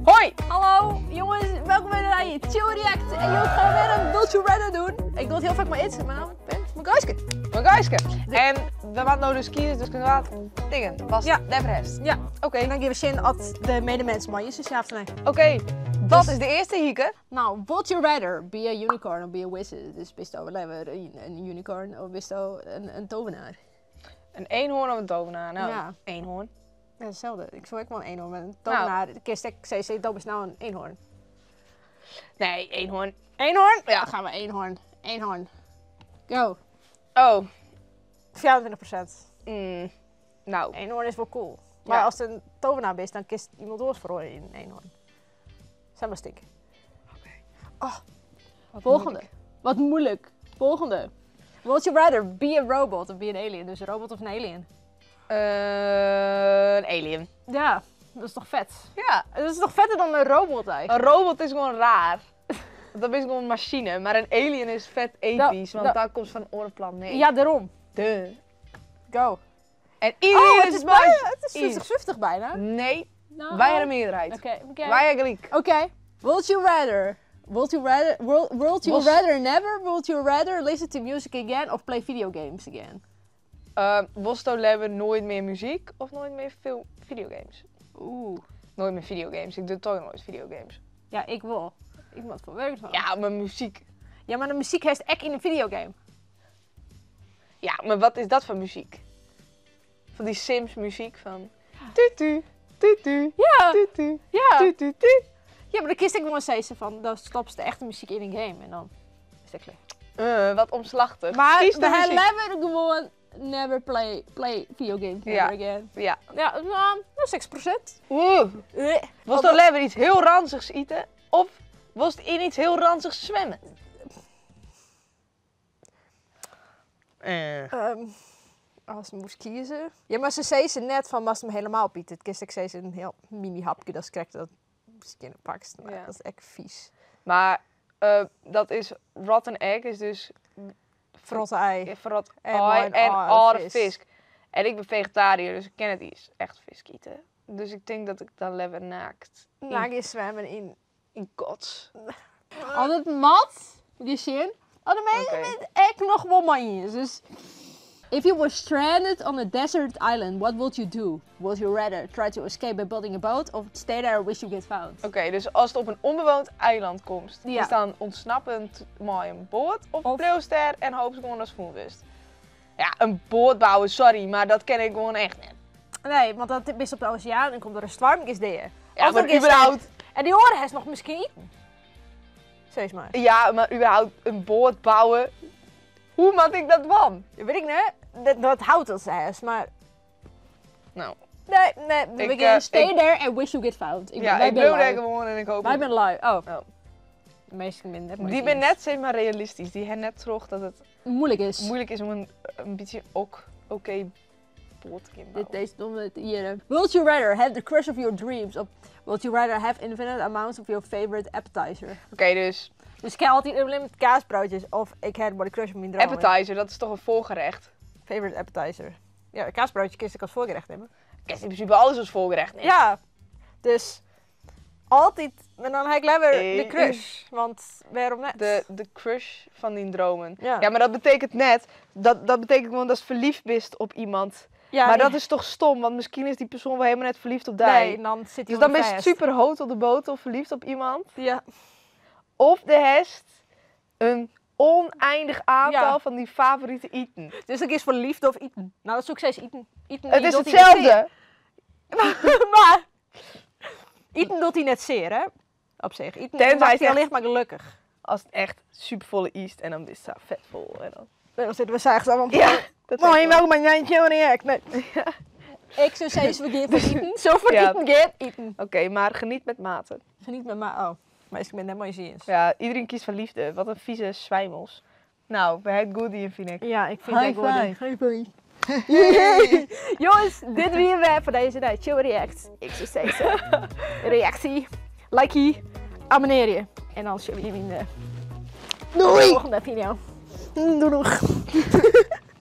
Hoi! Hallo jongens, welkom bij de Chill React. En jullie gaan weer een Would You Rather doen. Ik doe het heel vaak maar iets, maar nou ben ik mijn Gaiske. Mijn Gaiske. En we gaan nou dus kiezen, dus kunnen we wat dingen. Was Ja. de rest. Ja. Oké. En dan geven we zin at de medemens mooiers, dus ja of nee. Oké, wat Dus- is de eerste Hieke? Nou, would you rather be a unicorn of be a wizard? Dus bist du liever een unicorn of bist du een tovenaar? Een eenhoorn of een tovenaar? Nou, Ja. eenhoorn. Ja, hetzelfde. Ik zou ook wel een eenhoorn, maar een tovenaar. De kist, ik zei, zei, dat is nou een eenhoorn. Nee, eenhoorn. Eenhoorn? Ja. Dan gaan we eenhoorn. Eenhoorn. Go. Oh. 24%. Nou, Eenhoorn is wel cool. Maar Ja. als het een tovenaar is, dan kist iemand oors voor in een eenhoorn. Zijn maar stik. Oh, wat volgende. moeilijk. Wat moeilijk. Volgende. Would you rather be a robot of be an alien? Dus een robot of een alien? Een alien. Ja, dat is toch vet? Ja. Dat is toch vetter dan een robot eigenlijk? Een robot is gewoon raar. Want dat is gewoon een machine. Maar een alien is vet episch, Nou, want nou. daar komt van oorplan nee. Ja, daarom. Duh. Go. En iedereen Oh, het is is bij. bijna, het is 50-50 bijna. Nee, Nou. wij hebben de meerderheid. Oké, oké. Wij hebben gelijk. Oké. Would you rather? Would you rather? Would you Was- rather never? Would you rather listen to music again of play video games again? Wosto hebben nooit meer muziek of nooit meer veel videogames? Oeh. Nooit meer videogames. Ik doe toch nooit videogames. Ja, ik wil. Ik moet voor werk van. Ja, maar muziek. Ja, maar de muziek heeft echt in een videogame. Ja, maar wat is dat voor muziek? Van die Sims muziek van... Tutu, tutu, Ja. tutu, Ja. tutu, tu. Ja, maar dan kies ik gewoon steeds van, dan stopt ze de echte muziek in een game en dan is het klaar. Wat omslachtig. Maar Kies de we muziek. hebben gewoon never play video games never Ja. again. Ja. Ja, nou, 6%. Oeh. Was Wat- het hebben iets heel ranzigs eten of was het in iets heel ranzigs zwemmen? Als ik moest kiezen. Ja, maar ze zei ze net van was hem helemaal Piet. Het kist ik zei ze een heel mini hapje, dat is correct dat misschien pakt. Maar Ja. dat is echt vies. Maar dat is rotten egg is dus Verrotte ei. verrot En ei mooi en aarde aarde vis. vis. En ik ben vegetariër, dus ik ken het iets echt vis eten. Dus ik denk dat ik dan lekker naakt in, Naak je zwemmen in. in kots. Al het mat, die zin. Al de Oké. met echt nog wel manjes. Dus if you were stranded on a desert island, what would you do? Would you rather try to escape by building a boat of stay there and wish you get found? Oké, dus als het op een onbewoond eiland komt, Ja. is dan ontsnappend mooi een boot of, Of- bleeuwster en hoop ze gewoon dat ze wist. Ja, een boot bouwen, sorry, maar dat ken ik gewoon echt niet. Nee, want dat is op de oceaan en komt er een storm, is die. Ja, Of maar dan is überhaupt, En die oren heeft nog misschien. Zeg maar. ja, maar überhaupt een boot bouwen, hoe moet ik dat wan? Dat weet ik niet. Dat houdt dat ze is, maar... Nou, Nee, nee. We Ik, gaan stay ik- there and wish you get found. Ik, ja, wij ik ben bleef lui. daar gewoon en ik hoop... Wij het. ben lui. Oh. Oh. De meeste minder. maar Die ik ben niet. net zeg maar realistisch. Die hebben net terug dat het Moeilijk is. moeilijk is om een beetje ook oké boot te kunnen Dit bouwen. deze domme hier. Would you rather have the crush of your dreams? Of would you rather have infinite amounts of your favorite appetizer? Oké, dus Dus ik heb altijd unlimited kaasbroodjes of ik heb maar de crush of mijn dromen. appetizer, dat is toch een voorgerecht? Favorite appetizer. Ja, een kaasbroodje kun je als voorgerecht hebben. Ik kan in principe alles als voorgerecht nemen. Ja, dus altijd. Maar dan heb ik liever de crush. Want waarom net? De crush van die dromen. Ja. Ja, maar dat betekent net, dat betekent gewoon dat je verliefd bent op iemand. ja, maar nee. dat is toch stom, want misschien is die persoon wel helemaal net verliefd op die. Nee, dan zit hij dus dan ben je vast. super hoog op de boot of verliefd op iemand. Ja. Of de hest een oneindig aantal Ja. van die favoriete eten. Dus ik is voor liefde of eten. Nou, dat is ook steeds eten. Eten Het is doet hij net hetzelfde. zeer. Maar eten doet hij net zeer, hè? Op zich. Eten Tenzij maakt het hij echt- alleen maar gelukkig. Als het echt supervolle east en dan is het vetvol. En dan... Nee, dan zitten we s'avonds allemaal. Ja, dat Mooi, is wel. welkom bij Jantje React. Nee. Ik zou zeggen, we gaan voor eten. Zo voor Ja. eten, gaan eten. Oké, maar geniet met mate. Geniet met mij. Oh, maar ik ben net mooi zien. Ja, iedereen kiest voor liefde. Wat een vieze zwijmels. Nou, bij het goodie vind ik. Ja, ik vind High het goed. five. High five. Jongens, dit weer weer voor deze dag. Chill React. Ik zou zeggen, reactie, like, abonneer je. En dan zien we je in de Doei! volgende video. Doei doeg.